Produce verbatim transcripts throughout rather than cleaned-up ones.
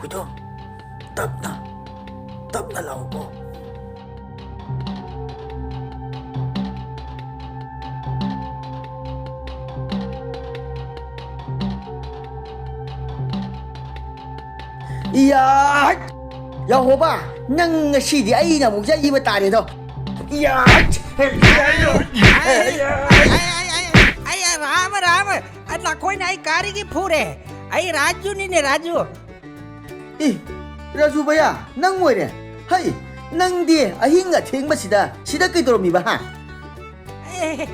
Two, ꯇꯞꯅ, ꯇꯞꯅ ꯂꯥꯛꯎꯀꯣ꯫ ꯏꯌꯥ! ꯌꯥꯍꯣꯕ, ꯅꯪ ꯉꯁꯤꯗꯤ ꯑꯩꯅ ꯑꯃꯨꯛ ꯌꯩꯕ ꯇꯥꯔꯦꯗꯣ꯫ ꯏꯌꯥ! ꯑꯩ, ꯑꯩ, ꯑꯩ, ꯑꯩ, ꯑꯩ, ꯔꯥꯃ, ꯔꯥꯃ, ꯑ, ꯅꯈꯣꯏꯅ ꯑꯩ ꯀꯥꯔꯤꯒꯤ ꯐꯨꯔꯦ꯫ ꯑꯩ ꯔꯥꯖꯨꯅꯤꯅꯦ, ꯔꯥꯖꯨ꯫ ꯏ, ꯔꯥꯖꯨ ꯚꯩꯌꯥ, ꯅꯪ ꯑꯣꯏꯔꯦ? ꯍꯩ, ꯅꯪꯗꯤ ꯑꯍꯤꯡ ꯑꯊꯦꯡꯕꯁꯤꯗ ꯁꯤꯗ ꯀꯩꯗꯧꯔꯝꯃꯤꯕ, ꯍꯥ? ꯑꯦ,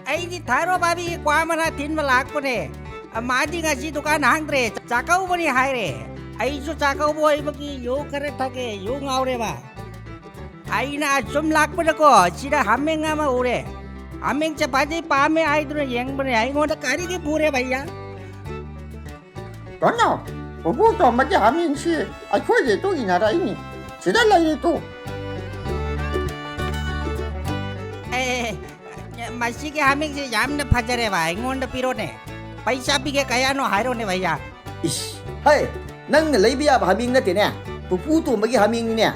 ꯑꯩꯗꯤ ꯊꯥꯔꯣ ꯚꯥꯕꯤꯒꯤ ꯀ꯭ꯋꯥ ꯃꯅꯥ ꯊꯤꯟꯕ ꯂꯥꯛꯄꯅꯦ꯫ ꯑ, ꯃꯥꯗꯤ ꯉꯁꯤ ꯗꯨꯀꯥꯟ ꯍꯥꯡꯗ꯭ꯔꯦ, ꯆꯥꯛꯀꯧꯕꯅꯤ ꯍꯥꯏꯔꯦ꯫ ꯑꯩꯁꯨ ꯆꯥꯛꯀꯧꯕ ꯑꯣꯏꯕꯒꯤ ꯌꯨ ꯈꯔ ꯊꯛꯀꯦ, ꯌꯨ ꯉꯥꯎꯔꯦꯕ꯫ ꯑꯩꯅ ꯑꯁꯨꯝ ꯂꯥꯛꯄꯗꯀꯣ, ꯁꯤꯗ ꯍꯥꯃꯦꯡ ꯑꯃ ꯎꯔꯦ꯫ ꯍꯥꯃꯦꯡꯁꯦ ꯐꯖꯩ, ꯄꯥꯝꯃꯦ ꯍꯥꯏꯗꯨꯅ ꯌꯦꯡꯕꯅꯦ꯫ ꯑꯩꯉꯣꯟꯗ ꯀꯔꯤꯒꯤ ꯐꯨꯔꯦ ꯚꯩꯌꯥ? ꯀꯩꯅꯣ? ꯄꯨꯄꯨ ꯇꯣꯝꯕꯒꯤ ꯍꯥꯃꯦꯡꯁꯤ ꯑꯩꯈꯣꯏꯒꯤ ꯇꯨ ꯏꯟꯅꯔꯛꯏꯅꯤ꯫ ꯁꯤꯗ ꯂꯩꯔꯦ ꯇꯨ꯫ ꯑꯦ, ꯃꯁꯤꯒꯤ ꯍꯥꯃꯦꯡꯁꯦ ꯌꯥꯝꯅ ꯐꯖꯔꯦꯕ, ꯑꯩꯉꯣꯟꯗ ꯄꯤꯔꯣꯅꯦ꯫ ꯄꯩꯁꯥ ꯄꯤꯒꯦ, ꯀꯌꯥꯅꯣ ꯍꯥꯏꯔꯣꯅꯦ ꯚꯩꯌꯥ꯫ ꯏꯁ, ꯍꯩ, ꯅꯪꯅ ꯂꯩꯕ ꯌꯥꯕ ꯍꯥꯃꯦꯡ ꯅꯠꯇꯦꯅꯦ, ꯄꯨꯄꯨ ꯇꯣꯝꯕꯒꯤ ꯍꯥꯃꯦꯡꯅꯤꯅꯦ꯫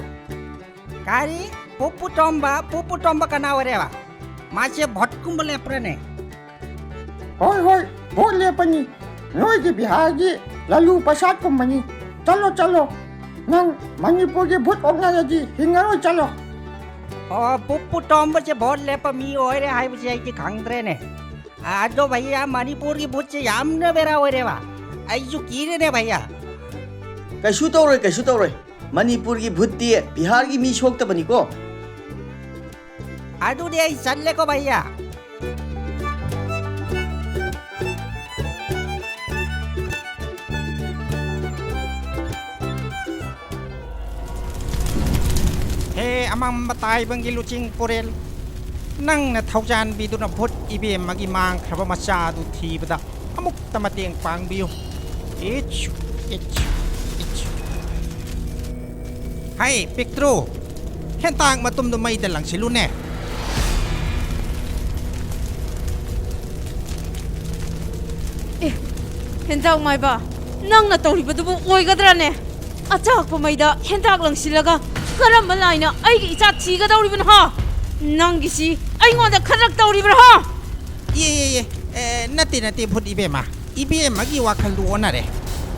ꯀꯔꯤ? ꯄꯨꯄꯨ ꯇꯣꯝꯕ? ꯄꯨꯄꯨ ꯇꯣꯝꯕ ꯀꯅꯥ ꯑꯣꯏꯔꯦꯕ? ꯃꯥꯁꯦ ꯚꯣꯠꯀꯨꯝꯕ ꯂꯦꯞꯄ꯭ꯔꯅꯦ? ꯍꯣꯏ, ꯍꯣꯏ, ꯚꯣꯠ ꯂꯦꯞꯄꯅꯤ꯫ ꯅꯣꯏꯒꯤ ꯕꯤꯍꯥꯔꯒꯤ ꯂꯥꯂꯨ ꯄ꯭ꯔꯁꯥꯗꯀꯨꯝꯕꯅꯤ꯫ ꯆꯠꯂꯣ, ꯆꯠꯂꯣ꯫ ꯅꯪ ꯃꯅꯤꯄꯨꯔꯒꯤ ꯚꯨꯠ ꯑꯣꯛꯅꯔꯗꯤ ꯍꯤꯡꯉꯔꯣꯏ, ꯆꯠꯂꯣ꯫ ꯑꯣ, ꯄꯨꯄꯨ ꯇꯣꯝꯕꯁꯦ ꯚꯣꯠ ꯂꯦꯞꯄ ꯃꯤ ꯑꯣꯏꯔꯦ ꯍꯥꯏꯕꯁꯦ ꯑꯩꯗꯤ ꯈꯪꯗ꯭ꯔꯦꯅꯦ꯫ ꯑꯗꯣ ꯚꯩꯌꯥ, ꯃꯅꯤꯄꯨꯔꯒꯤ ꯚꯨꯠꯁꯦ ꯌꯥꯝꯅ ꯕꯦꯔꯥ ꯑꯣꯏꯔꯦꯕ꯫ ꯑꯩꯁꯨ ꯀꯤꯔꯦꯅꯦ ꯚꯩꯌꯥ꯫ ꯀꯩꯁꯨ ꯇꯧꯔꯣꯏ, ꯀꯩꯁꯨ ꯇꯧꯔꯣꯏ꯫ ꯃꯅꯤꯄꯨꯔꯒꯤ ꯚꯨꯠꯇꯤ ꯕꯤꯍꯥꯔꯒꯤ ꯃꯤ ꯁꯣꯛꯇꯕꯅꯤꯀꯣ꯫ ꯑꯗꯨꯗꯤ ꯑꯩ ꯆꯠꯂꯦꯀꯣ ꯚꯩꯌꯥ꯫ ꯍꯦ ꯑꯃꯝꯕ ꯇꯥꯏꯕꯪꯒꯤ ꯂꯨꯆꯤꯡ ꯄꯨꯔꯦꯜ, ꯅꯪꯅ ꯊꯧꯖꯥꯟꯕꯤꯗꯨꯅ ꯚꯨꯠ ꯏꯕꯦꯝꯃꯒꯤ ꯃꯥꯡꯈ꯭ꯔꯕ ꯃꯆꯥ ꯑꯗꯨ ꯊꯤꯕꯗ ꯑꯃꯨꯛꯇ ꯃꯇꯦꯡ ꯄꯥꯡꯕꯤꯌꯨ꯫ ꯏꯆꯨ, ꯏꯆꯨ, ꯏꯆꯨ꯫ ꯍꯩ, ꯄꯤꯛꯇ꯭ꯔꯨ, ꯍꯦꯟꯇꯥꯛ ꯃꯇꯨꯝꯗꯨ ꯃꯩꯗ ꯂꯪꯁꯤꯜꯂꯨꯅꯦ꯫ ꯑꯦ, ꯍꯦꯟꯖꯥꯎ ꯃꯥꯏꯕ, ꯅꯪꯅ ꯇꯧꯔꯤꯕꯗꯨꯕꯨ ꯑꯣꯏꯒꯗ꯭ꯔꯥꯅꯦ? ꯑꯆꯥꯛꯄ ꯃꯩꯗ ꯍꯦꯟꯇꯥꯛ ꯂꯪꯁꯤꯜꯂꯒ ꯀꯔꯝꯕ ꯂꯥꯏꯅ ꯑꯩꯒꯤ ꯏꯆꯥ ꯊꯤꯒꯗꯧꯔꯤꯕꯅꯣ, ꯍꯥ? ꯅꯪꯒꯤꯁꯤ ꯑꯩꯉꯣꯟꯗ ꯈꯗ꯭ꯔꯛ ꯇꯧꯔꯤꯕ꯭ꯔꯥ, ꯍꯥ? ꯏꯌꯦ, ꯏꯌꯦ, ꯏꯌꯦ꯫ ꯑꯦ, ꯅꯠꯇꯦ, ꯅꯠꯇꯦ, ꯚꯨꯠ ꯏꯕꯦꯝꯃ꯫ ꯏꯕꯦꯝꯃꯒꯤ ꯋꯥꯈꯜꯗꯨ ꯑꯣꯟꯅꯔꯦ꯫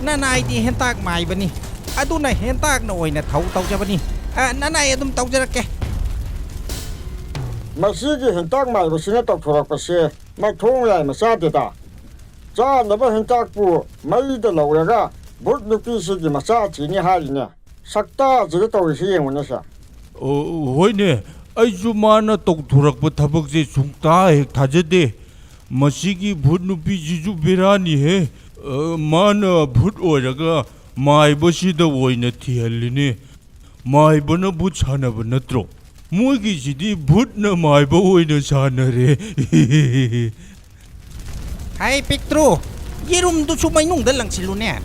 ꯅꯅꯥꯏꯗꯤ ꯍꯦꯟꯇꯥꯛ ꯃꯥꯏꯕꯅꯤ꯫ ꯑꯗꯨꯅ ꯍꯦꯟꯇꯥꯛꯅ ꯑꯣꯏꯅ ꯊꯧ ꯇꯧꯖꯕꯅꯤ꯫ ꯑ, ꯅꯅꯥꯏ ꯑꯗꯨꯝ ꯇꯧꯖꯔꯛꯀꯦ꯫ ꯃꯁꯤꯒꯤ ꯍꯦꯟꯇꯥꯛ ꯃꯥꯏꯕꯁꯤꯅ ꯇꯧꯊꯣꯔꯛꯄꯁꯦ ꯃꯊꯣꯡ ꯌꯥꯏ ꯃꯆꯥꯗꯦꯗ꯫ ꯆꯥꯅꯕ ꯍꯦꯟꯇꯥꯛꯄꯨ ꯃꯩꯗ ꯂꯧꯔꯒ ꯚꯨꯠ ꯅꯨꯄꯤꯁꯤꯒꯤ ꯃꯆꯥ ꯊꯤꯅꯤ ꯍꯥꯏꯔꯤꯅꯦ꯫ ꯁꯛꯇꯥꯁꯤꯒ ꯇꯧꯔꯤꯁꯤ ꯌꯦꯡꯉꯨꯅꯦ ꯁꯦ꯫ ꯑꯣ, ꯍꯣꯏꯅꯦ, ꯑꯩꯁꯨ ꯃꯥꯅ ꯇꯧꯊꯣꯔꯛꯄ ꯊꯕꯛꯁꯦ ꯁꯨꯡꯇꯥ ꯍꯦꯛ ꯊꯥꯖꯗꯦ꯫ ꯃꯁꯤꯒꯤ ꯚꯨꯠ ꯅꯨꯄꯤꯁꯤꯁꯨ ꯕꯦꯔꯥꯅꯤꯍꯦ꯫ ꯑ, ꯃꯥꯅ ꯚꯨꯠ ꯑꯣꯏꯔꯒ ꯃꯥꯏꯕꯁꯤꯗ ꯑꯣꯏꯅ ꯊꯤꯍꯜꯂꯤꯅꯦ꯫ ꯃꯥꯏꯕꯅ ꯚꯨꯠ ꯁꯥꯟꯅꯕ ꯅꯠꯇ꯭ꯔꯣ? ꯃꯣꯏꯒꯤꯁꯤꯗꯤ ꯚꯨꯠꯅ ꯃꯥꯏꯕ ꯑꯣꯏꯅ ꯁꯥꯟꯅꯔꯦ꯫ ꯍꯥꯏ ꯄꯤꯛꯇ꯭ꯔꯨ, ꯌꯦꯔꯨꯝꯗꯨꯁꯨ ꯃꯩꯅꯨꯡꯗ ꯂꯪꯁꯤꯜꯂꯨꯅꯦ꯫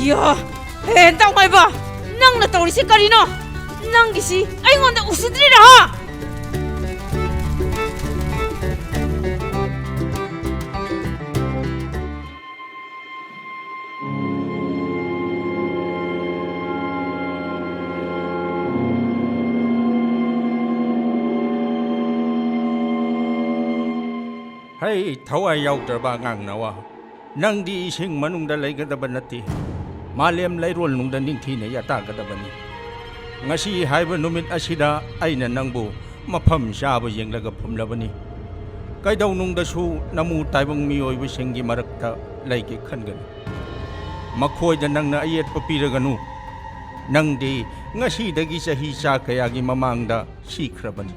ꯌꯥ! ꯍꯦ, ꯇꯥꯎꯃꯥꯏꯕ! ꯅꯪꯅ ꯇꯧꯔꯤꯁꯤ ꯀꯔꯤꯅꯣ? ꯅꯪꯒꯤꯁꯤ ꯑꯩꯉꯣꯟꯗ ꯎꯁꯤꯠꯇ꯭ꯔꯤꯔꯥ, ꯍꯥ? ꯍꯩ, ꯊꯋꯥꯏ ꯌꯥꯎꯗ꯭ꯔꯕ ꯑꯉꯥꯡ ꯅꯋꯥ, ꯅꯪꯗꯤ ꯏꯁꯤꯡ ꯃꯅꯨꯡꯗ ꯂꯩꯒꯗꯕ ꯅꯠꯇꯦ꯫ ꯃꯥꯂꯦꯝ ꯂꯩꯔꯣꯜꯅꯨꯡꯗ ꯅꯤꯡꯊꯤꯅ ꯌꯥꯇꯥꯒꯗꯕꯅꯤ꯫ ꯉꯁꯤ ꯍꯥꯏꯕ ꯅꯨꯃꯤꯠ ꯑꯁꯤꯗ ꯑꯩꯅ ꯅꯪꯕꯨ ꯃꯐꯝ ꯆꯥꯕ ꯌꯦꯡꯂꯒ ꯐꯨꯝꯂꯕꯅꯤ꯫ ꯀꯩꯗꯧꯅꯨꯡꯗꯁꯨ ꯅꯃꯨ ꯇꯥꯏꯕꯪ ꯃꯤꯑꯣꯏꯕꯁꯤꯡꯒꯤ ꯃꯔꯛꯇ ꯂꯩꯒꯦ ꯈꯟꯒꯅꯨ꯫ ꯃꯈꯣꯏꯗ ꯅꯪꯅ ꯑꯌꯦꯠꯄ ꯄꯤꯔꯒꯅꯨ꯫ ꯅꯪꯗꯤ ꯉꯁꯤꯗꯒꯤ ꯆꯍꯤ ꯆꯥ ꯀꯌꯥꯒꯤ ꯃꯃꯥꯡꯗ ꯁꯤꯈ꯭ꯔꯕꯅꯤ꯫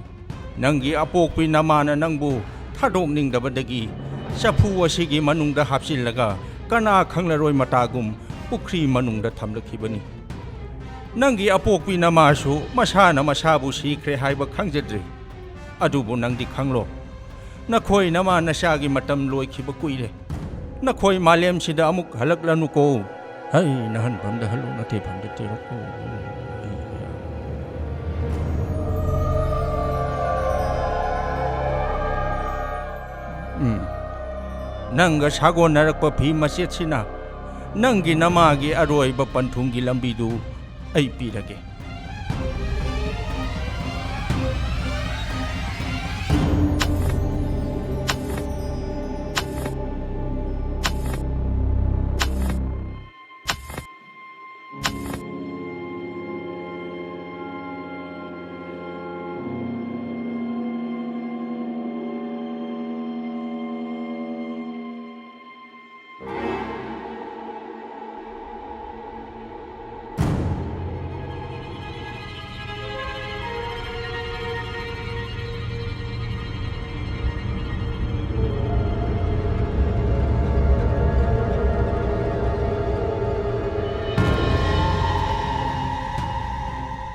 ꯅꯪꯒꯤ ꯑꯄꯣꯛꯄꯤ ꯅꯃꯥꯅ ꯅꯪꯕꯨ ꯊꯥꯗꯣꯛꯅꯤꯡꯗꯕꯗꯒꯤ ꯆꯐꯨ ꯑꯁꯤꯒꯤ ꯃꯅꯨꯡꯗ ꯍꯥꯞꯆꯤꯜꯂꯒ ꯀꯅꯥ ꯈꯪꯂꯔꯣꯏ ꯃꯇꯥꯒꯨꯝ ꯄꯨꯈ꯭ꯔꯤ ꯃꯅꯨꯡꯗ ꯊꯝꯂꯛꯈꯤꯕꯅꯤ꯫ ꯅꯪꯒꯤ ꯑꯄꯣꯛꯄꯤ ꯅꯃꯥꯁꯨ ꯃꯁꯥꯅ ꯃꯁꯥꯕꯨ ꯁꯤꯈ꯭ꯔꯦ ꯍꯥꯏꯕ ꯈꯪꯖꯗ꯭ꯔꯤ꯫ ꯑꯗꯨꯕꯨ ꯅꯪꯗꯤ ꯈꯪꯂꯣ, ꯅꯈꯣꯏ ꯅꯃꯥ ꯅꯆꯥꯒꯤ ꯃꯇꯝ ꯂꯣꯏꯈꯤꯕ ꯀꯨꯏꯔꯦ꯫ ꯅꯈꯣꯏ ꯃꯥꯂꯦꯝꯁꯤꯗ ꯑꯃꯨꯛ ꯍꯜꯂꯛꯂꯅꯨꯀꯣ꯫ ꯍꯩ, ꯅꯍꯟꯐꯝꯗ ꯍꯜꯂꯨ, ꯅꯊꯦꯐꯝꯗ ꯆꯦꯜꯂꯨꯀꯣ꯫ ꯎꯝ꯫ ꯅꯪꯒ ꯁꯥꯒꯣꯟꯅꯔꯛꯄ ꯐꯤ ꯃꯆꯦꯠꯁꯤꯅ ꯅꯪꯒꯤ ꯅꯃꯥꯒꯤ ꯑꯔꯣꯏꯕ ꯄꯟꯊꯨꯡꯒꯤ ꯂꯝꯕꯤꯗꯨ ꯑꯩ ꯄꯤꯔꯒꯦ꯫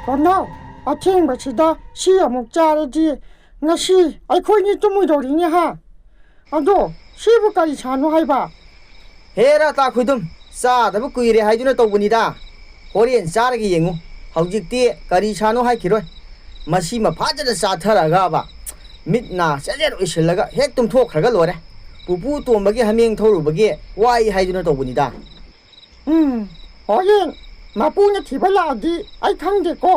ꯀꯣꯟꯅꯧ, ꯑꯊꯦꯡꯕꯁꯤꯗ ꯁꯤ ꯑꯃꯨꯛ ꯆꯥꯔꯗꯤ ꯉꯁꯤ ꯑꯩꯈꯣꯏꯅꯤ ꯇꯨꯝꯃꯣꯏꯗꯧꯔꯤꯅꯦ ꯍꯥ? ꯑꯗꯣ ꯁꯤꯕꯨ ꯀꯔꯤ ꯁꯥꯅꯣ ꯍꯥꯏꯕ? ꯍꯦꯔꯥ ꯇꯥꯈꯨꯏꯗꯨꯝ, ꯆꯥꯗꯕ ꯀꯨꯏꯔꯦ ꯍꯥꯏꯗꯨꯅ ꯇꯧꯕꯅꯤꯗ꯫ ꯍꯣꯔꯦꯟ ꯆꯥꯔꯒ ꯌꯦꯡꯉꯨ꯫ ꯍꯧꯖꯤꯛꯇꯤ ꯀꯔꯤ ꯁꯥꯅꯣ ꯍꯥꯏꯈꯤꯔꯣꯏ꯫ ꯃꯁꯤꯃ ꯐꯖꯅ ꯆꯥꯊꯔꯒꯕ ꯃꯤꯠ ꯅꯥ ꯆꯦꯖꯦꯠ ꯑꯣꯏꯁꯤꯜꯂꯒ ꯍꯦꯛ ꯇꯨꯝꯊꯣꯛꯈ꯭ꯔꯒ ꯂꯣꯏꯔꯦ꯫ ꯄꯨꯄꯨ ꯇꯣꯝꯕꯒꯤ ꯍꯥꯃꯦꯡ ꯊꯧꯔꯨꯕꯒꯤ ꯋꯥꯏ ꯍꯥꯏꯗꯨꯅ ꯇꯧꯕꯅꯤꯗ꯫ ꯎꯝ, ꯍꯣꯔꯦꯟ ꯃꯄꯨꯅ ꯊꯤꯕ ꯂꯥꯛꯑꯗꯤ ꯑꯩ ꯈꯪꯗꯦꯀꯣ꯫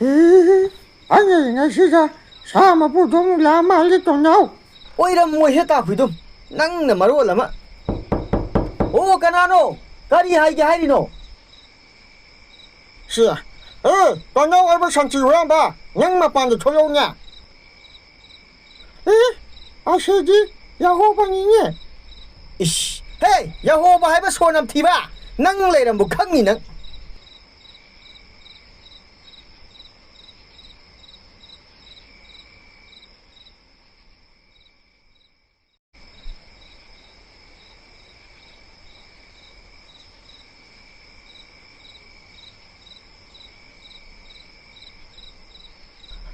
ꯑꯦ, ꯑꯩꯅ ꯉꯁꯤꯗ ꯁꯥ ꯃꯄꯨꯗꯣ ꯑꯃꯨꯛ ꯂꯥꯛꯑ ꯃꯥꯜꯂꯦ ꯇꯣꯟꯅꯥꯎ꯫ ꯑꯣꯏꯔꯝꯃꯣꯏꯍꯦ ꯇꯥꯈꯨꯏꯗꯨꯝ, ꯅꯪꯅ ꯃꯔꯣꯜ ꯑꯃ꯫ ꯑꯣ, ꯀꯅꯥꯅꯣ? ꯀꯔꯤ ꯍꯥꯏꯒꯦ ꯍꯥꯏꯔꯤꯅꯣ? ꯁꯤ, ꯑꯦ, ꯇꯣꯟꯅꯥꯎ ꯑꯣꯏꯕ ꯁꯟꯊꯤ ꯍꯨꯔꯥꯟꯕ, ꯅꯪ ꯃꯄꯥꯟꯗ ꯊꯣꯛꯂꯛꯎꯅꯦ꯫ ꯑꯦ, ꯑꯁꯤꯗꯤ ꯌꯥꯍꯣꯕꯅꯤꯅꯦ꯫ ꯏꯁ, ꯍꯦ, ꯌꯥꯍꯣꯕ ꯍꯥꯏꯕ ꯁꯣꯟ ꯅꯝꯊꯤꯕ, ꯅꯪ ꯂꯩꯔꯝꯕ ꯈꯪꯉꯤ ꯅꯪ꯫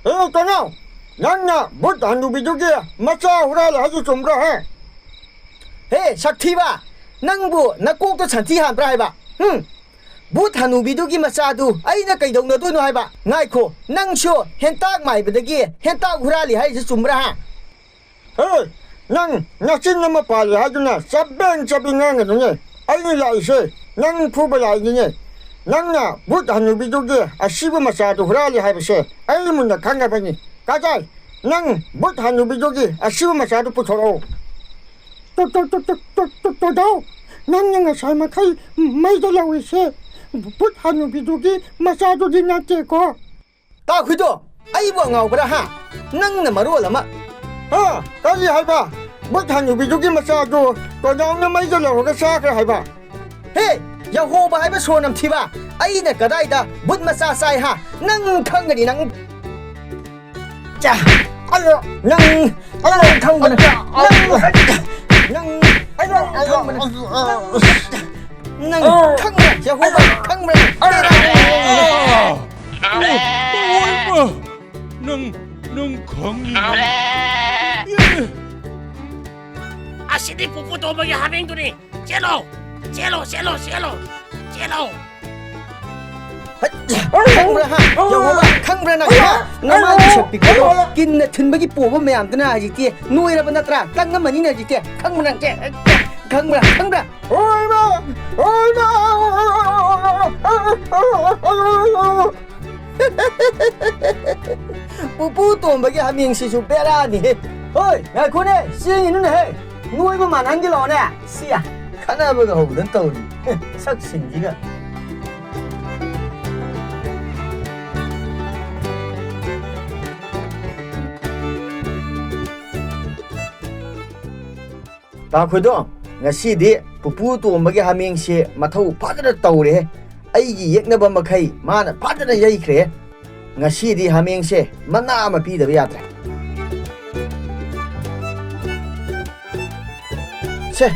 ꯍꯦ ꯇꯅꯥꯎ, ꯅꯪꯅ ꯚꯨꯠ ꯍꯅꯨꯕꯤꯗꯨꯒꯤ ꯃꯆꯥ ꯍꯨꯔꯥꯜꯂꯦ ꯍꯥꯏꯗꯨ ꯆꯨꯝꯕ꯭ꯔꯥ ꯍꯦ? ꯍꯦ ꯁꯛꯊꯤꯕ, ꯅꯪꯕꯨ ꯅꯀꯣꯛꯇ ꯁꯟꯊꯤ ꯍꯥꯟꯕ꯭ꯔꯥ ꯍꯥꯏꯕ? ꯍꯨꯝ? ꯚꯨꯠ ꯍꯅꯨꯕꯤꯗꯨꯒꯤ ꯃꯆꯥꯗꯨ ꯑꯩꯅ ꯀꯩꯗꯧꯅꯗꯣꯏꯅꯣ ꯍꯥꯏꯕ? ꯉꯥꯏꯈꯣ, ꯅꯪꯁꯨ ꯍꯦꯟꯇꯥꯛ ꯃꯥꯏꯕꯗꯒꯤ ꯍꯦꯟꯇꯥꯛ ꯍꯨꯔꯥꯜꯂꯤ ꯍꯥꯏꯔꯤꯁꯤ ꯆꯨꯝꯕ꯭ꯔꯥ ꯍꯥ? ꯍꯦ, ꯅꯪ ꯅꯆꯤꯟ ꯑꯃ ꯄꯥꯜꯂꯤ ꯍꯥꯏꯗꯨꯅ ꯆꯕꯦꯡ ꯆꯕꯦꯡ ꯉꯥꯡꯒꯅꯨꯅꯦ꯫ ꯑꯩꯅ ꯂꯥꯛꯏꯁꯦ ꯅꯪ ꯐꯨꯕ ꯂꯥꯛꯏꯅꯤꯅꯦ꯫ ꯅꯪꯅ ꯚꯨꯠ ꯍꯅꯨꯕꯤꯗꯨꯒꯤ ꯑꯁꯤꯕ ꯃꯆꯥꯗꯨ ꯍꯨꯔꯥꯜꯂꯤ ꯍꯥꯏꯕꯁꯦ ꯑꯩ ꯃꯨꯟꯅ ꯈꯪꯉꯕꯅꯤ꯫ ꯀꯥꯖꯥꯏ, ꯅꯪ ꯚꯨꯠ ꯍꯅꯨꯕꯤꯗꯨꯒꯤ ꯑꯁꯤꯕ ꯃꯆꯥꯗꯨ ꯄꯨꯊꯣꯔꯛꯑꯣ꯫ ꯇꯣ, ꯇꯣ, ꯇꯣ, ꯇꯣ, ꯇꯣ, ꯇꯣ, ꯇꯣꯗꯥꯎ, ꯅꯪꯅ ꯉꯁꯥꯏ ꯃꯈꯩ ꯃꯩꯗ ꯂꯧꯔꯤꯁꯦ ꯚꯨꯠ ꯍꯅꯨꯕꯤꯗꯨꯒꯤ ꯃꯆꯥꯗꯨꯗꯤ ꯅꯠꯇꯦꯀꯣ? ꯇꯥꯈꯨꯏꯗꯣ, ꯑꯩꯕꯨ ꯑꯉꯥꯎꯕ꯭ꯔꯥ ꯍꯥ? ꯅꯪꯅ ꯃꯔꯣꯜ ꯑꯃ꯫ ꯍꯥ? ꯀꯔꯤ ꯍꯥꯏꯕ? ꯚꯨꯠ ꯍꯅꯨꯕꯤꯗꯨꯒꯤ ꯃꯆꯥꯗꯨ ꯇꯣꯗꯥꯎꯅ ꯃꯩꯗ ꯂꯧꯔꯒ ꯆꯥꯈ꯭ꯔꯦ ꯍꯥꯏꯕ? ꯍꯦ! ꯌꯍꯣꯕ ꯍꯥꯏꯕ ꯁꯣꯔ ꯅꯝꯊꯤꯕ! ꯑꯩꯅ ꯀꯗꯥꯏꯗ ꯚꯨꯠ ꯃꯆꯥ ꯆꯥꯏ ꯍꯥ? ꯅꯪ ꯈꯪꯒꯅꯤ ꯅꯪ! ꯆꯥ! ꯑꯌꯣ! ꯅꯪ! ꯑꯌꯣ! ꯅꯪ ꯈꯪꯕꯅ! ꯑꯌꯣ! ꯅꯪ! ꯅꯪ! ꯑꯌꯣ! ꯅꯪ ꯈꯪꯕꯅ! ꯅꯪ! ꯅꯪ! ꯈꯪꯕ꯭ꯔꯥ? ꯌꯍꯣꯕ ꯈꯪꯕ꯭ꯔꯥ? ꯑꯌꯣ! ꯕꯦꯔꯥꯅꯤ! ꯑꯣꯏꯃ! ꯅꯪ, ꯅꯪ ꯈꯪꯉꯤꯅꯦ꯫ ꯑꯦ! ꯑꯁꯤꯗꯤ ꯄꯨꯄꯨ ꯇꯣꯝꯕꯒꯤ ꯍꯥꯃꯦꯡꯗꯨꯅꯤ꯫ ꯆꯦꯜꯂꯣ! ꯆꯦꯜꯂꯣ, ꯆꯦꯜꯂꯣ, ꯆꯦꯜꯂꯣ! ꯆꯦꯜꯂꯣ! ꯈꯪꯕ꯭ꯔꯥ, ꯍꯥ? ꯌꯦꯡꯉꯣꯕ, ꯈꯪꯕ꯭ꯔꯥ ꯅꯪ, ꯍꯥ? ꯅꯃꯥꯏꯒꯤ ꯁꯛ ꯄꯤꯛꯄꯗꯣ, ꯀꯤꯟꯅ ꯊꯤꯟꯕꯒꯤ ꯄꯣꯝꯕ ꯃꯌꯥꯝꯗꯨꯅ ꯍꯧꯖꯤꯛꯇꯤ ꯅꯣꯏꯔꯕ ꯅꯠꯇ꯭ꯔꯥ? ꯀꯪꯉꯝꯃꯅꯤꯅꯦ ꯍꯧꯖꯤꯛꯇꯤ꯫ ꯈꯪꯕ꯭ꯔꯥ ꯅꯪ? ꯈꯪꯕ꯭ꯔꯥ? ꯈꯪꯕ꯭ꯔꯥ? ꯑꯣꯏꯃ! ꯑꯣꯏꯃ! ꯄꯨꯄꯨ ꯇꯣꯝꯕꯒꯤ ꯍꯥꯃꯦꯡꯁꯤꯁꯨ ꯕꯦꯔꯥꯅꯤꯍꯦ꯫ ꯍꯣꯏ, ꯉꯥꯏꯈꯣꯅꯦ, ꯆꯦꯡꯉꯤꯅꯨꯅꯦꯍꯦ꯫ ꯅꯣꯏꯕ ꯃꯥꯟꯍꯟꯒꯦ ꯂꯥꯛꯑꯣꯅꯦ꯫ ꯁꯤꯌꯥ, ꯈꯠꯅꯕꯒ ꯍꯧꯗꯅ ꯇꯧꯔꯤ꯫ ꯁꯛꯁꯤꯡꯁꯤꯒ꯫ ꯇꯥꯈꯣꯏꯗꯣ, ꯉꯁꯤꯗꯤ ꯄꯨꯄꯨ ꯇꯣꯝꯕꯒꯤ ꯍꯥꯃꯦꯡꯁꯦ ꯃꯊꯧ ꯐꯖꯅ ꯇꯧꯔꯦ꯫ ꯑꯩꯒꯤ ꯌꯦꯛꯅꯕ ꯃꯈꯩ ꯃꯥꯅ ꯐꯖꯅ ꯌꯩꯈ꯭ꯔꯦ꯫ ꯉꯁꯤꯗꯤ ꯍꯥꯃꯦꯡꯁꯦ ꯃꯅꯥ ꯑꯃ ꯄꯤꯗꯕ ꯌꯥꯗ꯭ꯔꯦ꯫ ꯁꯦ꯫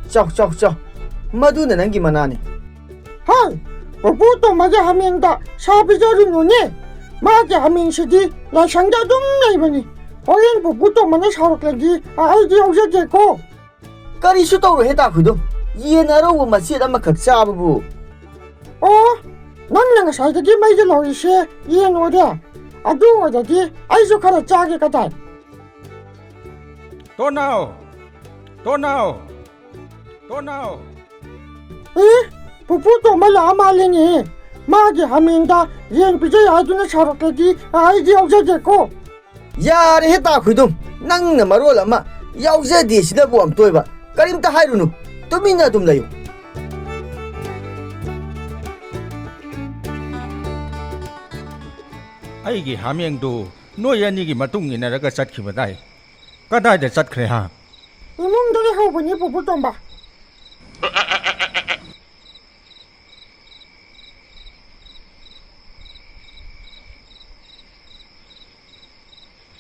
ꯆꯥꯎ, ꯆꯥꯎ, ꯆꯥꯎ꯫ ꯃꯗꯨꯅ ꯅꯪꯒꯤ ꯃꯅꯥꯅꯤ꯫ ꯍꯣꯏ, ꯄꯨꯄꯨ ꯇꯣꯝꯕꯒꯤ ꯍꯥꯃꯦꯡꯗ ꯁꯥ ꯄꯤꯖꯔꯨꯅꯨꯅꯦ꯫ ꯃꯥꯒꯤ ꯍꯥꯃꯦꯡꯁꯤꯗꯤ ꯂꯥꯏꯁꯪꯗ ꯑꯗꯨꯝ ꯂꯩꯕꯅꯤ꯫ ꯍꯣꯔꯦꯟ ꯄꯨꯄꯨ ꯇꯣꯝꯕꯅ ꯁꯥꯎꯔꯛꯂꯗꯤ ꯑꯩꯗꯤ ꯌꯥꯎꯖꯗꯦꯀꯣ꯫ ꯀꯔꯤꯁꯨ ꯇꯧꯔꯣꯏꯍꯦ ꯇꯥꯈꯨꯏꯗꯨꯝ꯫ ꯌꯦꯟ ꯑꯔꯧꯕ ꯃꯆꯦꯠ ꯑꯃꯈꯛ ꯆꯥꯕꯕꯨ꯫ ꯑꯣ, ꯅꯪꯅ ꯉꯁꯥꯏꯗꯒꯤ ꯃꯩꯗ ꯂꯧꯔꯤꯁꯦ ꯌꯦꯟ ꯑꯣꯏꯔꯦ꯫ ꯑꯗꯨ ꯑꯣꯏꯔꯗꯤ ꯑꯩꯁꯨ ꯈꯔ ꯆꯥꯒꯦ ꯀꯗꯥꯏ꯫ ꯇꯣꯅꯥꯎ! ꯇꯣꯅꯥꯎ! ꯇꯣꯅꯥꯎ! ꯑꯦ, ꯄꯨꯄꯨ ꯇꯣꯝꯕ ꯂꯥꯛꯑ ꯃꯥꯜꯂꯦꯅꯦ꯫ ꯃꯥꯒꯤ ꯍꯥꯃꯦꯡꯗ ꯌꯦꯟ ꯄꯤꯖꯩ ꯍꯥꯏꯗꯨꯅ ꯁꯥꯎꯔꯛꯂꯗꯤ ꯑꯩꯗꯤ ꯌꯥꯎꯖꯒꯦꯀꯣ꯫ ꯌꯥꯔꯦꯍꯦ ꯇꯥꯈꯨꯏꯗꯨꯝ, ꯅꯪꯅ ꯃꯔꯣꯜ ꯑꯃ ꯌꯥꯎꯖꯗꯦ ꯁꯤꯗꯕꯨ ꯑꯝꯇꯣꯏꯕ꯫ ꯀꯔꯤꯝꯇ ꯍꯥꯏꯔꯨꯅꯨ, ꯇꯨꯃꯤꯟꯅ ꯑꯗꯨꯝ ꯂꯩꯌꯨ꯫ ꯑꯩꯒꯤ ꯍꯥꯃꯦꯡꯗꯨ ꯅꯣꯏ ꯑꯅꯤꯒꯤ ꯃꯇꯨꯡ ꯏꯟꯅꯔꯒ ꯆꯠꯈꯤꯕꯗꯥꯏ꯫ ꯀꯗꯥꯏꯗ ꯆꯠꯈ꯭ꯔꯦ ꯍꯥ? ꯏꯃꯨꯡꯗ ꯂꯩꯍꯧꯕꯅꯤ ꯄꯨꯄꯨ ꯇꯣꯝꯕ꯫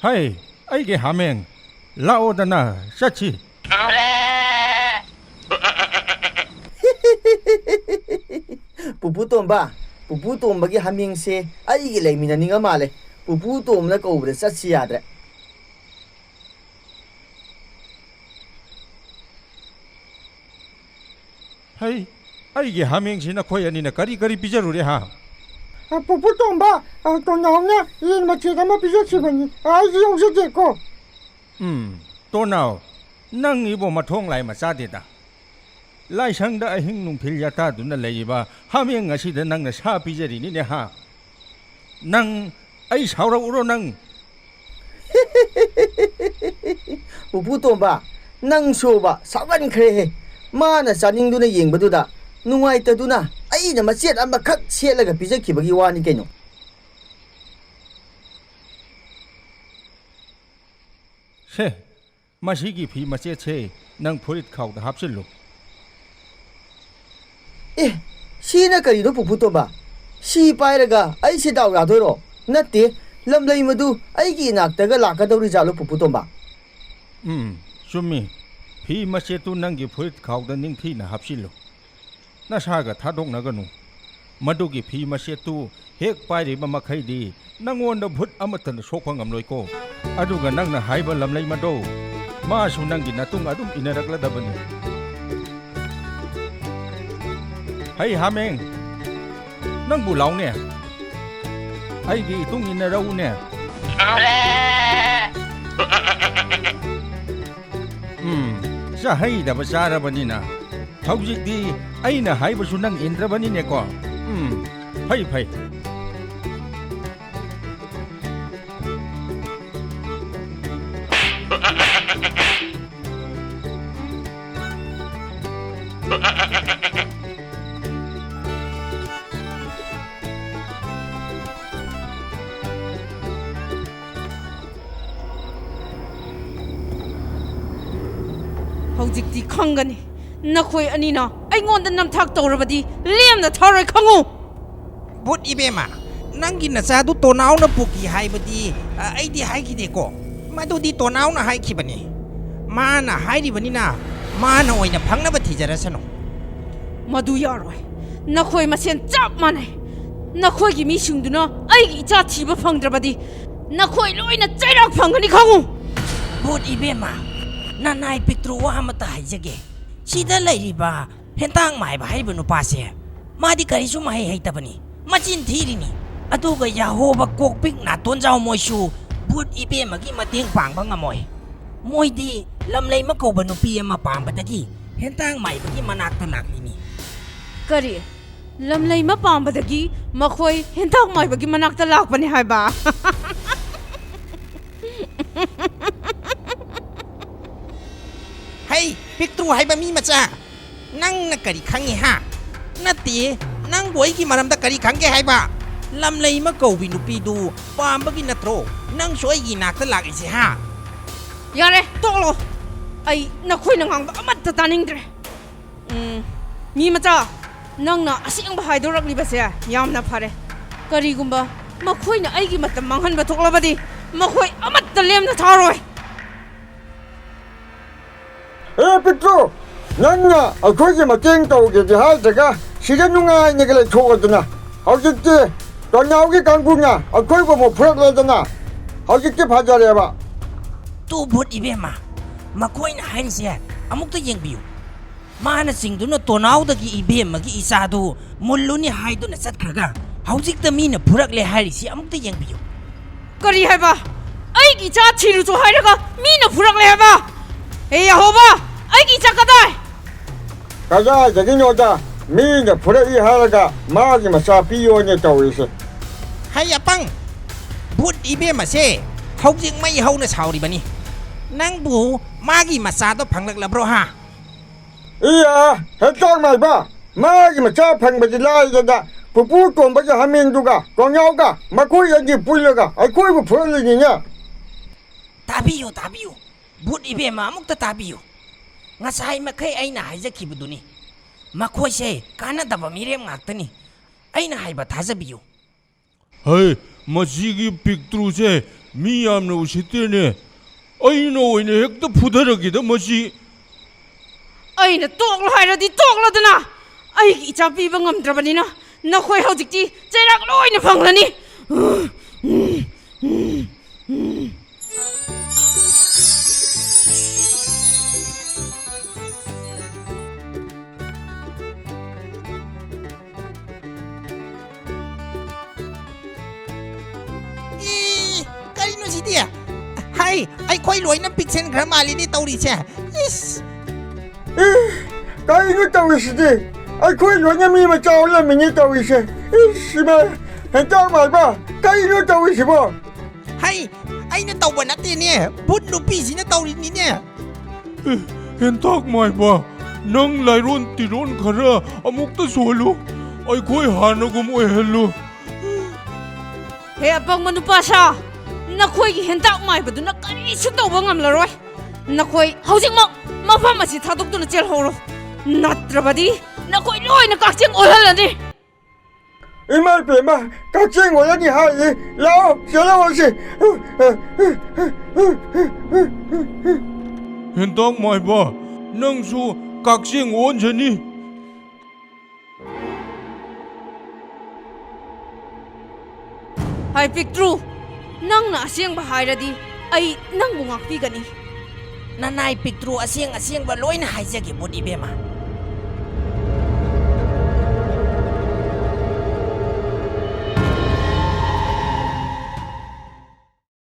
ꯍꯩ, ꯑꯩꯒꯤ ꯍꯥꯃꯦꯡ, ꯂꯥꯛꯑꯣꯗꯅ ꯆꯠꯁꯤ꯫ ꯄꯨꯄꯨ ꯇꯣꯝꯕ, ꯄꯨꯄꯨ ꯇꯣꯝꯕꯒꯤ ꯍꯥꯃꯦꯡꯁꯦ ꯑꯩꯒꯤ ꯂꯩꯃꯤꯟꯅꯅꯤꯡꯉ ꯃꯥꯜꯂꯦ꯫ ꯄꯨꯄꯨ ꯇꯣꯝꯕꯅ ꯀꯧꯕꯗ ꯆꯠꯁꯤ ꯌꯥꯗ꯭ꯔꯦ꯫ ꯍꯩ, ꯑꯩꯒꯤ ꯍꯥꯃꯦꯡꯁꯤ ꯅꯈꯣꯏ ꯑꯅꯤꯅ ꯀꯔꯤ ꯀꯔꯤ ꯄꯤꯖꯔꯨꯔꯦ ꯍꯥ? ꯑ, ꯄꯨꯄꯨ ꯇꯣꯝꯕ, ꯑ, ꯇꯣꯟꯅꯥꯎꯅ ꯌꯦꯟ ꯃꯆꯦꯠ ꯑꯃ ꯄꯤꯖꯈꯤꯕꯅꯤ꯫ ꯑꯩꯗꯤ ꯌꯧꯖꯗꯦꯀꯣ꯫ ꯎꯝ, ꯇꯣꯅꯥꯎ, ꯅꯪ ꯏꯕꯣ ꯃꯊꯣꯡ ꯂꯥꯏ ꯃꯆꯥꯗꯦꯗ꯫ ꯂꯥꯏꯁꯪꯗ ꯑꯍꯤꯡ ꯅꯨꯡꯊꯤꯜ ꯌꯥꯇꯥꯗꯨꯅ ꯂꯩꯔꯤꯕ ꯍꯥꯃꯦꯡ ꯑꯁꯤꯗ ꯅꯪꯅ ꯁꯥ ꯄꯤꯖꯔꯤꯅꯤꯅꯦ ꯍꯥ? ꯅꯪ ꯑꯩ ꯁꯥꯎꯔꯛꯎꯔꯣ ꯅꯪ? ꯄꯨꯄꯨ ꯇꯣꯝꯕ, ꯅꯪꯁꯨꯕ ꯁꯥꯎꯒꯟꯈ꯭ꯔꯦꯍꯦ꯫ ꯃꯥꯅ ꯆꯥꯅꯤꯡꯗꯨꯅ ꯌꯦꯡꯕꯗꯨꯗ ꯅꯨꯡꯉꯥꯏꯇꯗꯨꯅ ꯑꯩꯅ ꯃꯆꯦꯠ ꯑꯃꯈꯛ ꯁꯦꯠꯂꯒ ꯄꯤꯖꯈꯤꯕꯒꯤ ꯋꯥꯅꯤ ꯀꯩꯅꯣ꯫ ꯁꯦ, ꯃꯁꯤꯒꯤ ꯐꯤ ꯃꯆꯦꯠꯁꯦ ꯅꯪ ꯐꯨꯔꯤꯠ ꯈꯥꯎꯗ ꯍꯥꯞꯆꯤꯜꯂꯨ꯫ ꯑꯦ, ꯁꯤꯅ ꯀꯔꯤꯅꯣ ꯄꯨꯄꯨ ꯇꯣꯝꯕ? ꯁꯤ ꯄꯥꯏꯔꯒ ꯑꯩꯁꯦ ꯗꯥꯎ ꯌꯥꯗꯣꯏꯔꯣ? ꯅꯠꯇꯦ, ꯂꯝꯂꯩ ꯃꯗꯨ ꯑꯩꯒꯤ ꯏꯅꯥꯛꯇꯒ ꯂꯥꯛꯀꯗꯧꯔꯤꯖꯥꯠꯂꯣ ꯄꯨꯄꯨ ꯇꯣꯝꯕ? ꯎꯝ, ꯆꯨꯝꯃꯤ꯫ ꯐꯤ ꯃꯆꯦꯠꯇꯨ ꯅꯪꯒꯤ ꯐꯨꯔꯤꯠ ꯈꯥꯎꯗ ꯅꯤꯡꯊꯤꯅ ꯍꯥꯞꯆꯤꯜꯂꯨ꯫ ꯅꯁꯥꯒ ꯊꯥꯗꯣꯛꯅꯒꯅꯨ꯫ ꯃꯗꯨꯒꯤ ꯐꯤ ꯃꯆꯦꯠꯇꯨ ꯍꯦꯛ ꯄꯥꯏꯔꯤꯕ ꯃꯈꯩꯗꯤ ꯅꯪꯉꯣꯟꯗ ꯚꯨꯠ ꯑꯃꯠꯇꯅ ꯁꯣꯛꯄ ꯉꯝꯂꯣꯏꯀꯣ꯫ ꯑꯗꯨꯒ ꯅꯪꯅ ꯍꯥꯏꯕ ꯂꯝꯂꯩꯃꯗꯣ, ꯃꯥꯁꯨ ꯅꯪꯒꯤ ꯅꯇꯨꯡ ꯑꯗꯨꯝ ꯏꯟꯅꯔꯛꯂꯗꯕꯅꯤ꯫ ꯍꯩ ꯍꯥꯃꯦꯡ, ꯅꯪꯕꯨ ꯂꯥꯎꯅꯦ, ꯑꯩꯒꯤ ꯏꯇꯨꯡ ꯏꯟꯅꯔꯛꯎꯅꯦ꯫ ꯎꯝ, ꯆꯥꯍꯩꯗꯕ ꯆꯥꯔꯕꯅꯤꯅ ꯍꯧꯖꯤꯛꯇꯤ ꯑꯩꯅ ꯍꯥꯏꯕꯁꯨ ꯅꯪ ꯏꯟꯗ꯭ꯔꯕꯅꯤꯅꯦꯀꯣ꯫ ꯎꯝ, ꯐꯩ ꯐꯩ꯫ ꯍꯧꯖꯤꯛꯇꯤ ꯈꯪꯒꯅꯤ, ꯅꯈꯣꯏ ꯑꯅꯤꯅ ꯑꯩꯉꯣꯟꯗ ꯅꯝꯊꯥꯛ ꯇꯧꯔꯕꯗꯤ ꯂꯦꯝꯅ ꯊꯥꯔꯣꯏ, ꯈꯪꯉꯨ꯫ ꯚꯨꯠ ꯏꯕꯦꯝꯃ, ꯅꯪꯒꯤ ꯅꯆꯥꯗꯨ ꯇꯣꯅꯥꯎꯅ ꯄꯨꯈꯤ ꯍꯥꯏꯕꯗꯤ, ꯑ, ꯑꯩꯗꯤ ꯍꯥꯏꯈꯤꯗꯦꯀꯣ꯫ ꯃꯗꯨꯗꯤ ꯇꯣꯅꯥꯎꯅ ꯍꯥꯏꯈꯤꯕꯅꯤ꯫ ꯃꯥꯅ ꯍꯥꯏꯔꯤꯕꯅꯤꯅ ꯃꯥꯅ ꯑꯣꯏꯅ ꯐꯪꯅꯕ ꯊꯤꯖꯔꯁꯅꯨ꯫ ꯃꯗꯨ ꯌꯥꯔꯣꯏ꯫ ꯅꯈꯣꯏ ꯃꯁꯦꯟ ꯆꯞ ꯃꯥꯟꯅꯩ꯫ ꯅꯈꯣꯏꯒꯤ ꯃꯤꯁꯤꯡꯗꯨꯅ ꯑꯩꯒꯤ ꯏꯆꯥ ꯊꯤꯕ ꯐꯪꯗ꯭ꯔꯕꯗꯤ ꯅꯈꯣꯏ ꯂꯣꯏꯅ ꯆꯩꯔꯥꯛ ꯐꯪꯒꯅꯤ, ꯈꯪꯉꯨ꯫ ꯚꯨꯠ ꯏꯕꯦꯝꯃ, ꯅꯅꯥꯏ ꯄꯤꯛꯇ꯭ꯔꯨ ꯋꯥ ꯑꯃꯇ ꯍꯥꯏꯖꯒꯦ꯫ ꯁꯤꯗ ꯂꯩꯔꯤꯕ ꯍꯦꯟꯇꯥꯛ ꯃꯥꯏꯕ ꯍꯥꯏꯔꯤꯕ ꯅꯨꯄꯥꯁꯦ, ꯃꯥꯗꯤ ꯀꯔꯤꯁꯨ ꯃꯍꯩ ꯍꯩꯇꯕꯅꯤ, ꯃꯆꯤꯟ ꯊꯤꯔꯤꯅꯤ꯫ ꯑꯗꯨꯒ ꯌꯥꯍꯣꯕ ꯀꯣꯛꯄꯤꯛ ꯅꯥꯇꯣꯟꯖꯥꯎ ꯃꯣꯏꯁꯨ ꯚꯨꯠ ꯏꯕꯦꯝꯃꯒꯤ ꯃꯇꯦꯡ ꯄꯥꯡꯕ ꯉꯝꯃꯣꯏ꯫ ꯃꯣꯏꯗꯤ ꯂꯝꯂꯩꯃ ꯀꯧꯕ ꯅꯨꯄꯤ ꯑꯃ ꯄꯥꯝꯕꯗꯒꯤ ꯍꯦꯟꯇꯥꯛ ꯃꯥꯏꯕꯒꯤ ꯃꯅꯥꯛꯇ ꯂꯥꯛꯂꯤꯅꯤ꯫ ꯀꯔꯤ? ꯂꯝꯂꯩꯃ ꯄꯥꯝꯕꯗꯒꯤ ꯃꯈꯣꯏ ꯍꯦꯟꯇꯥꯛ ꯃꯥꯏꯕꯒꯤ ꯃꯅꯥꯛꯇ ꯂꯥꯛꯄꯅꯤ ꯍꯥꯏꯕ? ꯍꯩ, ꯄꯤꯛꯇ꯭ꯔꯨ ꯍꯥꯏꯕ ꯃꯤ ꯃꯆꯥ, ꯅꯪꯅ ꯀꯔꯤ ꯈꯪꯉꯤ ꯍꯥ? ꯅꯠꯇꯦ, ꯅꯪꯕꯨ ꯑꯩꯒꯤ ꯃꯔꯝꯗ ꯀꯔꯤ ꯈꯪꯒꯦ ꯍꯥꯏꯕ? ꯂꯝꯂꯩꯃ ꯀꯧꯕꯤ ꯅꯨꯄꯤꯗꯨ ꯄꯥꯝꯕꯒꯤ ꯅꯠꯇ꯭ꯔꯣ ꯅꯪꯁꯨ ꯑꯩꯒꯤ ꯏꯅꯥꯛꯇ ꯂꯥꯛꯂꯤꯁꯦ ꯍꯥ? ꯌꯥꯔꯦ, ꯇꯣꯛꯂꯣ꯫ ꯑꯩ ꯅꯈꯣꯏꯅ ꯉꯥꯡꯕ ꯑꯃꯠꯇ ꯇꯥꯅꯤꯡꯗ꯭ꯔꯦ꯫ ꯎꯝ, ꯃꯤ ꯃꯆꯥ, ꯅꯪꯅ ꯑꯁꯦꯡꯕ ꯍꯥꯏꯗꯣꯔꯛꯂꯤꯕꯁꯦ ꯌꯥꯝꯅ ꯐꯔꯦ꯫ ꯀꯔꯤꯒꯨꯝꯕ ꯃꯈꯣꯏꯅ ꯑꯩꯒꯤ ꯃꯇꯝ ꯃꯥꯡꯍꯟꯕ ꯊꯣꯛꯂꯕꯗꯤ ꯃꯈꯣꯏ ꯑꯃꯠꯇ ꯂꯦꯝꯅ ꯊꯥꯔꯣꯏ꯫ ꯍꯦ ꯄꯤꯛꯇ꯭ꯔꯨ, ꯅꯪꯅ ꯑꯩꯈꯣꯏꯒꯤ ꯃꯇꯦꯡ ꯇꯧꯒꯦꯗꯤ ꯍꯥꯏꯗ꯭ꯔꯒ ꯁꯤꯗ ꯅꯨꯡꯉꯥꯏꯅꯒ ꯂꯩꯊꯣꯛꯑꯗꯅ꯫ ꯍꯧꯖꯤꯛꯇꯤ ꯇꯣꯅꯥꯎꯒꯤ ꯀꯥꯡꯕꯨꯅ ꯑꯩꯈꯣꯏꯕꯨ ꯑꯃꯨꯛ ꯐꯨꯔꯛꯂꯦꯗꯅ꯫ ꯍꯧꯖꯤꯛꯇꯤ ꯐꯖꯔꯦꯕ꯫ ꯇꯨ ꯚꯨꯠ ꯏꯕꯦꯝꯃ, ꯃꯈꯣꯏꯅ ꯍꯥꯏꯔꯤꯁꯦ ꯑꯃꯨꯛꯇ ꯌꯦꯡꯕꯤꯌꯨ꯫ ꯃꯥꯅ ꯆꯤꯡꯗꯨꯅ ꯇꯣꯅꯥꯎꯗꯒꯤ ꯏꯕꯦꯝꯃꯒꯤ ꯏꯆꯥꯗꯨ ꯃꯨꯜꯂꯨꯅꯤ ꯍꯥꯏꯗꯨꯅ ꯆꯠꯈ꯭ꯔꯒ ꯍꯧꯖꯤꯛꯇ ꯃꯤꯅ ꯐꯨꯔꯛꯂꯦ ꯍꯥꯏꯔꯤꯁꯤ ꯑꯃꯨꯛꯇ ꯌꯦꯡꯕꯤꯌꯨ꯫ ꯀꯔꯤ ꯍꯥꯏꯕ? ꯑꯩꯒꯤ ꯏꯆꯥ ꯊꯤꯔꯨꯆꯣ ꯍꯥꯏꯔꯒ ꯃꯤꯅ ꯐꯨꯔꯛꯂꯦ ꯍꯥꯏꯕ? ꯍꯦ ꯌꯦꯍꯣꯕꯥ, ꯑꯩꯒꯤ ꯏꯆꯥ ꯀꯗꯥꯏ? ꯀꯗꯥꯏꯗꯒꯤꯅꯣꯗ, ꯃꯤꯅ ꯐꯨꯔꯛꯏ ꯍꯥꯏꯔꯒ ꯃꯥꯒꯤ ꯃꯆꯥ ꯄꯤꯌꯣꯅꯦ ꯇꯧꯔꯤꯁꯦ꯫ ꯍꯩ ꯑꯄꯪ! ꯚꯨꯠ ꯏꯕꯦꯝꯃꯁꯦ ꯍꯧꯖꯤꯛ ꯃꯩ ꯍꯧꯅ ꯁꯥꯎꯔꯤꯕꯅꯤ꯫ ꯅꯪꯕꯨ ꯃꯥꯒꯤ ꯃꯆꯥꯗꯣ ꯐꯪꯂꯛꯂꯕ꯭ꯔꯣ ꯍꯥ? ꯏꯌꯥ, ꯍꯦꯟꯇꯥꯛ ꯃꯥꯏꯕ! ꯃꯥꯒꯤ ꯃꯆꯥ ꯐꯪꯕꯗꯤ ꯂꯥꯏꯗꯅ, ꯄꯨꯄꯨ ꯇꯣꯝꯕꯒꯤ ꯍꯥꯃꯦꯡꯗꯨꯒ ꯇꯣꯟꯌꯥꯎꯒ ꯃꯈꯣꯏ ꯑꯅꯤ ꯄꯨꯜꯂꯒ ꯑꯩꯈꯣꯏꯕꯨ ꯐꯨꯔꯛꯂꯤꯅꯤꯅꯦ꯫ ꯇꯥꯕꯤꯌꯨ, ꯇꯥꯕꯤꯌꯨ꯫ ꯚꯨꯠ ꯏꯕꯦꯝꯃ, ꯑꯃꯨꯛꯇ ꯇꯥꯕꯤꯌꯨ꯫ ꯉꯁꯥꯏ ꯃꯈꯩ ꯑꯩꯅ ꯍꯥꯏꯖꯈꯤꯕꯗꯨꯅꯤ꯫ ꯃꯈꯣꯏꯁꯦ ꯀꯥꯟꯅꯗꯕ ꯃꯤꯔꯦꯝ ꯉꯥꯛꯇꯅꯤ꯫ ꯑꯩꯅ ꯍꯥꯏꯕ ꯊꯥꯖꯕꯤꯌꯨ꯫ ꯍꯩ, ꯃꯁꯤꯒꯤ ꯄꯤꯛꯇ꯭ꯔꯨꯁꯦ ꯃꯤ ꯌꯥꯝꯅ ꯎꯁꯤꯠꯇꯦꯅꯦ꯫ ꯑꯩꯅ ꯑꯣꯏꯅ ꯍꯦꯛꯇ ꯐꯨꯊꯔꯒꯦꯗ ꯃꯁꯤ꯫ ꯑꯩꯅ ꯇꯣꯛꯂꯣ ꯍꯥꯏꯔꯗꯤ ꯇꯣꯛꯂꯣꯗꯅ꯫ ꯑꯩꯒꯤ ꯏꯆꯥ ꯄꯤꯕ ꯉꯝꯗ꯭ꯔꯕꯅꯤꯅ ꯅꯈꯣꯏ ꯍꯧꯖꯤꯛꯇꯤ ꯆꯩꯔꯥꯛ ꯂꯣꯏꯅ ꯐꯪꯂꯅꯤ꯫ ꯏ, ꯀꯔꯤꯅꯣ ꯁꯤꯗꯤ? ꯍꯥꯏ, ꯑꯩꯈꯣꯏ ꯂꯣꯏꯅ ꯄꯤꯛꯁꯟꯈ꯭ꯔ ꯃꯥꯜꯂꯤꯅꯦ ꯇꯧꯔꯤꯁꯦ꯫ ꯏꯁ! ꯏ, ꯀꯔꯤꯅꯣ ꯇꯧꯔꯤꯁꯤꯗꯤ? ꯑꯩꯈꯣꯏ ꯂꯣꯏꯅ ꯃꯤ ꯃꯆꯥ ꯑꯣꯜꯂꯝꯃꯤꯅꯦ ꯇꯧꯔꯤꯁꯦ꯫ ꯏꯁ, ꯏꯃꯥ! ꯍꯦꯟꯇꯥꯛ ꯃꯥꯏꯕ! ꯀꯔꯤꯅꯣ ꯇꯧꯔꯤꯁꯤꯕꯣ? ꯍꯩ, ꯑꯩꯅ ꯇꯧꯕ ꯅꯠꯇꯦꯅꯦ, ꯚꯨꯠ ꯅꯨꯄꯤꯁꯤꯅ ꯇꯧꯔꯤꯅꯤꯅꯦ꯫ ꯑꯦ, ꯍꯦꯟꯇꯥꯛ ꯃꯥꯏꯕ, ꯅꯪ ꯂꯥꯏꯔꯣꯟ ꯇꯤꯔꯣꯟ ꯈꯔ ꯑꯃꯨꯛꯇ ꯁꯣꯜꯂꯨ, ꯑꯩꯈꯣꯏ ꯍꯥꯟꯅꯒꯨꯝ ꯑꯣꯏꯍꯜꯂꯨ꯫ ꯍꯦ ꯑꯄꯪꯕ ꯅꯨꯄꯥꯁꯥ, ꯅꯈꯣꯏꯒꯤ ꯍꯦꯟꯇꯥꯛ ꯃꯥꯏꯕꯗꯨꯅ ꯀꯔꯤꯁꯨ ꯇꯧꯕ ꯉꯝꯂꯔꯣꯏ꯫ ꯅꯈꯣꯏ ꯍꯧꯖꯤꯛꯃꯛ ꯃꯐꯝ ꯑꯁꯤ ꯊꯥꯗꯣꯛꯇꯨꯅ ꯆꯦꯜꯍꯧꯔꯣ, ꯅꯠꯇ꯭ꯔꯕꯗꯤ ꯅꯈꯣꯏ ꯂꯣꯏꯅ ꯀꯛꯆꯦꯡ ꯑꯣꯜꯍꯜꯂꯅꯤ꯫ ꯏꯃꯥ ꯏꯕꯦꯝꯃ, ꯀꯛꯆꯦꯡ ꯑꯣꯜꯂꯅꯤ ꯍꯥꯏꯔꯤ꯫ ꯂꯥꯛꯑꯣ, ꯆꯦꯜꯍꯧꯔꯁꯤ꯫ ꯍꯦꯟꯇꯥꯛ ꯃꯥꯏꯕ, ꯅꯪꯁꯨ ꯀꯛꯆꯦꯡ ꯑꯣꯟꯖꯅꯤ꯫ ꯍꯥꯏ ꯄꯤꯛꯇ꯭ꯔꯨ, ꯅꯪꯅ ꯑꯁꯦꯡꯕ ꯍꯥꯏꯔꯗꯤ ꯑꯩ ꯅꯪꯕꯨ ꯉꯥꯛꯄꯤꯒꯅꯤ꯫ ꯅꯅꯥꯏ ꯄꯤꯛꯇ꯭ꯔꯨ ꯑꯁꯦꯡ ꯑꯁꯦꯡꯕ ꯂꯣꯏꯅ ꯍꯥꯏꯖꯒꯦ ꯕꯨꯠ ꯏꯕꯦꯝꯃ꯫